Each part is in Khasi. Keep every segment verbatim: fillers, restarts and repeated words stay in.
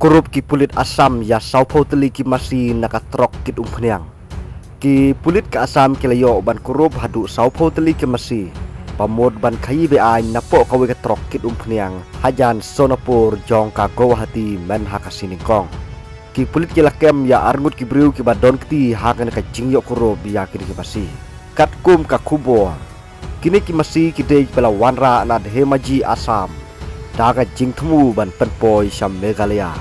Kurup ki pulit Assam ïa sawphew tylli ki masi na ka trok kit umphniang. Ki pulit ka Assam ki la ïoh ban kurup haduh sawphew tylli ki masi ba mut ban khaïi be-aiñ napoh kawei ka trok kit umphniang hajan Sonapur jong ka Guwahati mynha ka sngi nyngkong. Ki pulit ki la kem ïa arngut ki briew kiba don kti ha kane ka jingïoh kurup ïa kine ki masi. Katkum ka khubor, kine ki masi ki dei kiba la wanrah na Dhemaji, Assam da ka jingthmu ban pynpoi sha Meghalaya.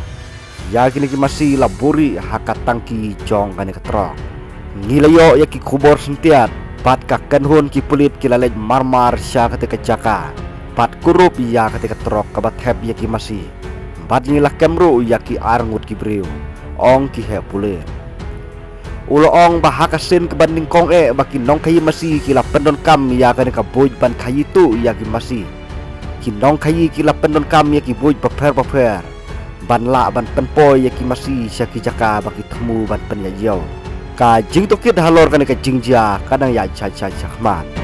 Ïa kine ki masi la buhrieh ha ka tangki jong kane ka trok. Ngi la ïoh ïa ki khubor syntiat bad ka kynhun ki pulit ki la leit marmar sha kata ka jaka bad kurup ïa kata ka trok kaba thep ïa ki masi. Bad ngi la kem ruh ïa ki arngut ki briew, ong ki heh pulit. U la ong ba ha ka sien kaba nyngkong eh ba ki nongkhaïi masi ki la pyndonkam ïa kane ka buit ban khaïi tuh ïa ki masi. Ki nongkhaïi ki la pyndonkam ïa ki buit bapher bapher ban lah ban pynpoi ïa ki masi sha ki jaka ba ki thmu ban pynïaid ïew. Ka jingtohkit halor kane ka jingjia ka dang ïaid shakhmat.